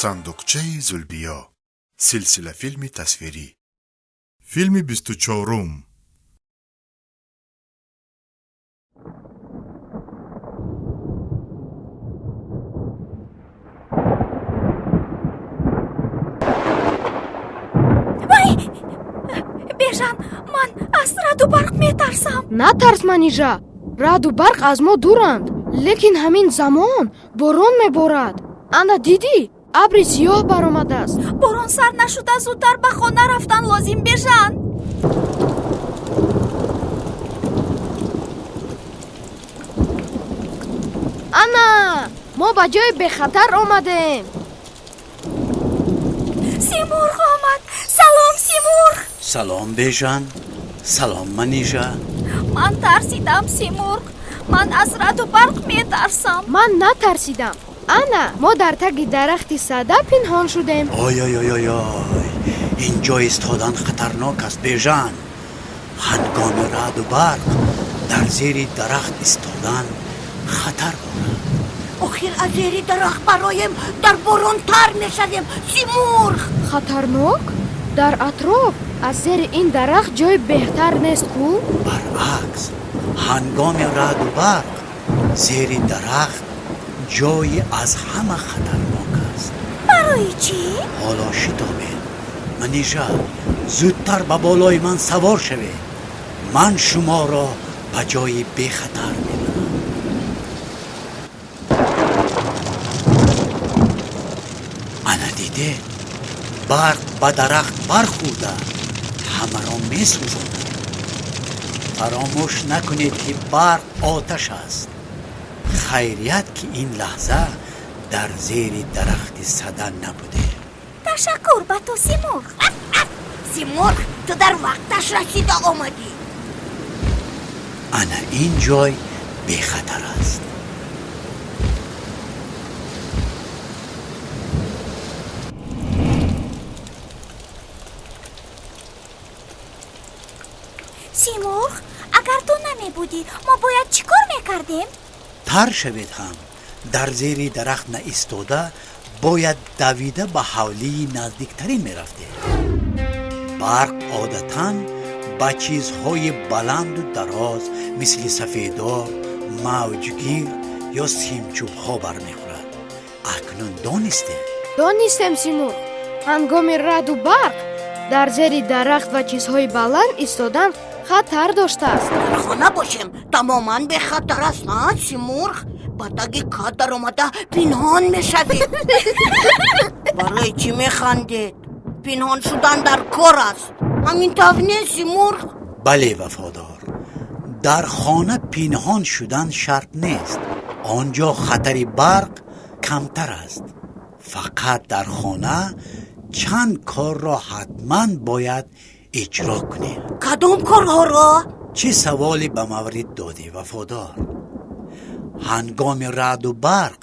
Сандуқчаи Зулбиё, силсилафилми тасвирӣ. Филми 24-ум. Вай, Бежан, ман аз раъду барқ метарсам. Натарс, Манижа, раъду барқ аз мо дуранд, лекин ҳамин замон борон меборад. Ана, дидӣ, абри сиёҳ баромадааст. Борон сар нашуда зудтар ба хона рафтан лозим, Бежан. Ана, мо ба ҷои бехатар омадем. Симурғ омад. Салом, Симурғ. Салом, Бежан, салом, Манижа. Ман тарсидам, Симурғ. Ман аз раъду барқ метарсам. Ман натарсидам. Ана, мо дар таги дарахти сада пинҳон шудем. Ой, ой, ой, ой, ой, ин ҷо истодан хатарнок аст, Бежан. Ҳангоми раъду барқ дар зери дарахт истодан хатар дорад. Охир аз зери дарахт бароем, дар борон тар мешавем, Симурғ. Хатарнок? Дар атроф аз зери ин дарахт ҷои беҳтар нест ку? Баръакс, ҳангоми раъду барқ зери дарахт ҷои аз ҳама хатарнок аст. Барои чӣ? Ҳоло шитобед, Манижа, зудтар ба болои ман савор шавед, ман шуморо ба ҷои бехатар мебарам. Ана, дидед, барқ ба дарахт бархӯрда, ҳамаро месӯзонад. Фаромӯш накунед, ки барқ оташ аст. Хайрият, ки ин лаҳза дар зери дарахти сада набудем. Ташаккур ба ту, Симурғ. Симурғ, ту дар вақташ расида омадӣ. Ана ин ҷой бехатар аст. Симурғ, агар ту намебудӣ, мо бояд чӣ кор мекардем? Тар шавед ҳам, дар зери дарахт наистода, бояд давида ба ҳавлии наздиктарин мерафтед. Барқ одатан ба чизҳои баланду дароз, мисли сафедор, мавҷгир ё симчӯбҳо бармехӯрад. Акнун донистем? Донистем, Симурғ. Ҳангоми раъду барқ дар зери дарахт ва чизҳои баланд истодан хатар доштааст. Дар хона бошем, тамоман бехатар аст, а, Симурғ? Ба таги кат даромада пинҳон мешавем. Барои чӣ механдед? Пинҳон шудан дар кор аст, ҳамин тавр нест, Симурғ? Бале, Вафодор, дар хона пинҳон шудан шарт нест, он ҷо хатари барқ камтар аст. Фақат дар хона чанд корро ҳатман бояд иҷро кунед. Кадом корҳоро? Чӣ саволе ба маврид додӣ, Вафодор! Ҳангоми раъду барқ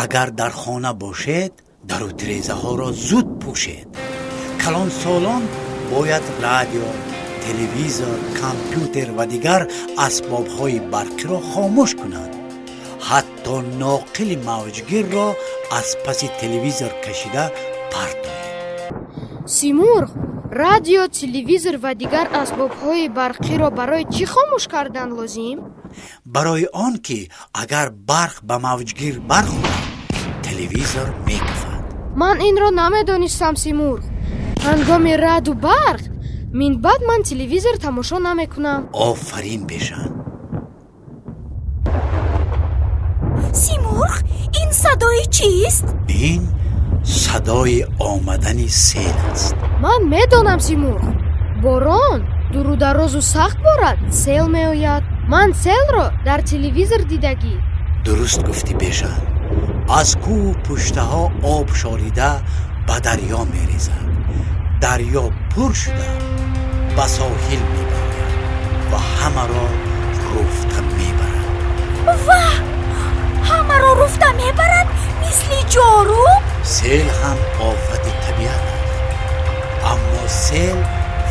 агар дар хона бошед, дару тирезаҳоро зуд пӯшед. Калонсолон бояд радио, телевизор, компютер ва дигар асбобҳои барқиро хомӯш кунанд. Ҳатто ноқили мавҷгирро аз паси телевизор кашида партоед. Симурғ, радио, телевизор ва дигар асбобҳои барқиро барои чӣ хомӯш кардан лозим? Барои он ки агар барқ ба мавҷгир бархӯрад, телевизор мекафад. Ман инро намедонистам, Симурғ. Ҳангоми раъду барқ минбаъд ман телевизор тамошо намекунам. Офарин, Бежан. Симурғ, ин садои чист? Ин садои омадани сел аст. Ман медонам, Симурғ. Борон дуру дарозу сахт борад, сел меояд. Ман селро дар телевизор дидагӣ. Дуруст гуфтӣ, Бежан. Аз кӯҳу пуштаҳо об шорида ба дарё мерезад. Дарё пур шуда ба соҳил мебарояд ва ҳамаро руфта мебарад. Ва ҳамаро руфта мебарад, мисли ҷоруб? Сел ҳам офати табиат аст, аммо сел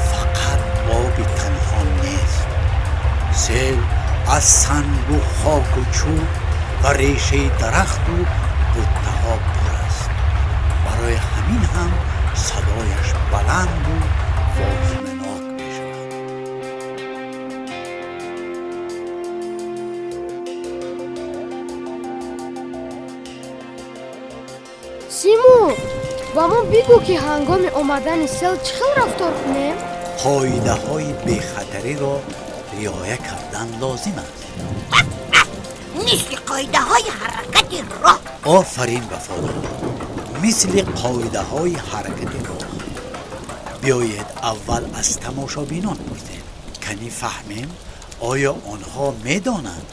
фақат оби танҳо нест. Сел аз сангу хоку чӯб ва решаи дарахту буттаҳо пур аст. Барои Барои ҳамин ҳам садояш баланду воҳиманок мешавад. Симурғ, ба мо бигӯ, ки ҳангоми омадани сел чӣ хел рафтор кунем? Қоидаҳои бехатариро риоя кардан лозим аст. Мисли қоидаҳои ҳаракати роҳ. Офарин, Вафодор, мисли қоидаҳои ҳаракати роҳ. Биёед, аввал аз тамошобинон пурсем, кани фаҳмем, оё онҳо медонанд.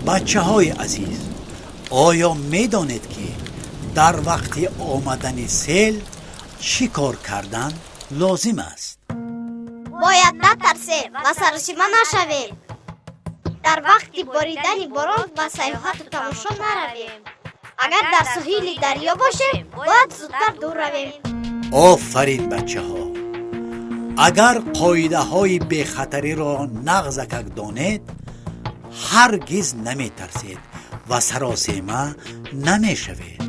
Бачаҳои азиз, оё медонед, ки дар вақти омадани сел чӣ кор кардан лозим аст? Бояд натарсем ва саросима нашавем. Дар вақти боридани борон ба сайёҳату тамошо наравем. Агар дар соҳили дарё бошем, бояд зудтар дур равем. Офарин, бачаҳо! Агар қоидаҳои бехатариро нағзакак донед, ҳаргиз наметарсед ва саросема намешавед.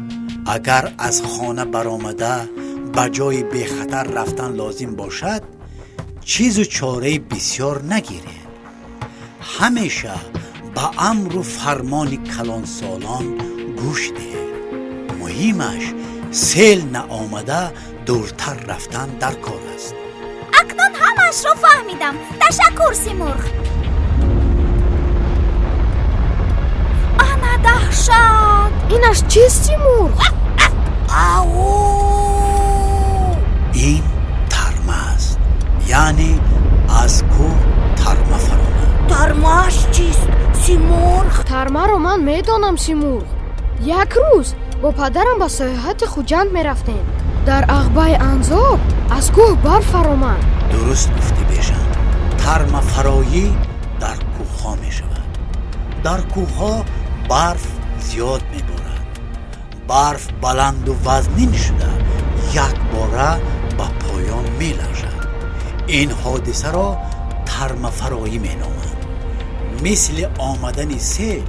Агар аз хона баромада ба ҷои бехатар рафтан лозим бошад, чизу чораи бисёр нагиред. Ҳамеша ба амру фармони калонсолон гӯш диҳед. Муҳимаш, сел наомада дуртар рафтан дар кор аст. Акнун ҳамаашро фаҳмидам. Ташаккур, Симурғ. Ана, даҳшат! Инаш чист, Симурғ? Ау! Ин тарма аст, яъне аз кӯҳ тарма фаромад. Тармааш чист, Симурғ? Тармаро ман медонам, Симурғ. Як рӯз бо падарам ба сайёҳати Хуҷанд мерафтем. Дар ағбаи Анзоб аз кӯҳ барф фаромад. Дуруст гуфтӣ, Бежан. Тармафароӣ дар кӯҳҳо мешавад. Дар кӯҳҳо барф зиёд меборад. Барф баланду вазнин шуда, якбора ба поён мелағжад. Ин ҳодисаро тармафароӣ меноманд. Мисли омадани сел,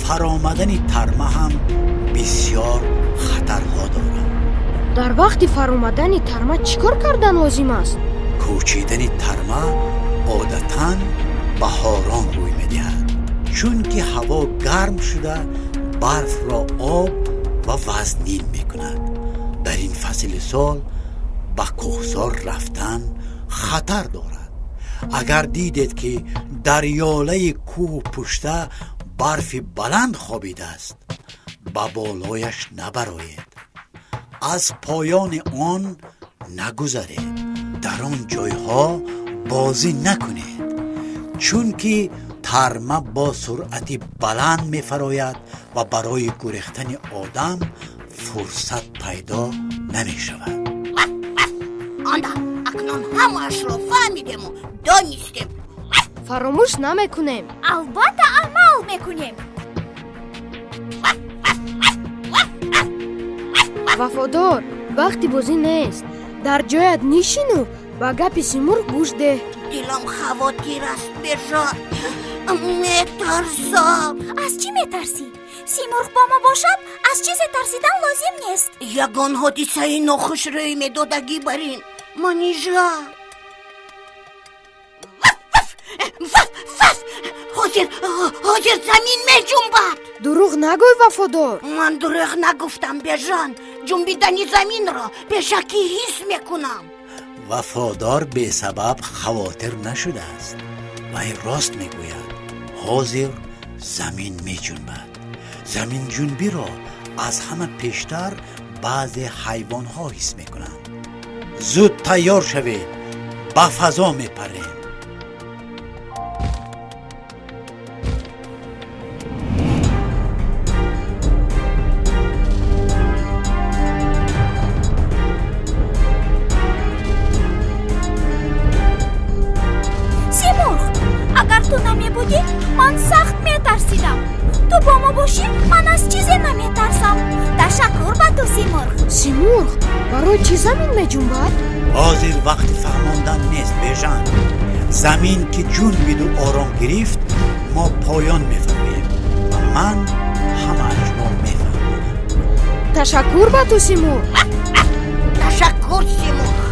фаромадани тарма ҳам бисёр хатарҳо дорад. Дар вақти фаромадани тарма чӣ кор кардан лозим аст? Кӯчидани тарма одатан баҳорон рӯй медиҳад, чунки ҳаво гарм шуда, барфро об ва вазнин мекунад. Дар ин фасли сол ба кӯҳсор рафтан хатар дорад. Агар дидед, ки дар ёлаи кӯҳу пушта барфи баланд хобидааст, ба болояш набароед, аз поёни он нагузаред, дар он ҷойҳо бозӣ накунед, чунки тарма бо суръати баланд мефарояд ва барои гурехтани одам фурсат пайдо намешавад. Ана, акнун ҳамаашро фаҳмидему донистем. Фаромӯш намекунем. Албатта, амал мекунем. Вафодор, вақти бозӣ нест. Дар ҷоят нишину ба гапи Симурғ гӯш деҳ. Дилам хавотир аст, Бежан, метарсам. Аз чӣ метарсӣ? Симурғ бо мо бошад, аз чизе тарсидан лозим нест. Ягон ҳодисаи нохуш рӯй медодагӣ бар ин, Манижа. Ҳозир, ҳозир замин меҷунбад. Дурӯғ нагӯй, Вафодор. Ман дурӯғ нагуфтам, Бежан. Ҷунбидани заминро пешакӣ ҳис мекунам. Вафодор бесабаб хавотир нашудааст. Вай рост мегӯяд, ҳозир замин меҷунбад. Заминҷунбиро аз ҳама пештар баъзе ҳайвонҳо ҳис мекунанд. Зуд тайёр шавед, ба фазо мепарем. Симурғ, агар ту намебудӣ, ман сахт метарсидам. Ту бо мо бошӣ, ман аз чизе наметарсам. Ташаккур ба ту, Симурғ. Симурғ, барои чӣ замин меҷунбад? Ҳозир вақти фаҳмондан нест, Бежан. Замин ки ҷунбиду ором гирифт, мо поён мефароем ва ман ҳамаашро мефаҳмонам. Ташаккур ба ту, Симурғ. Ташаккур, Симурғ.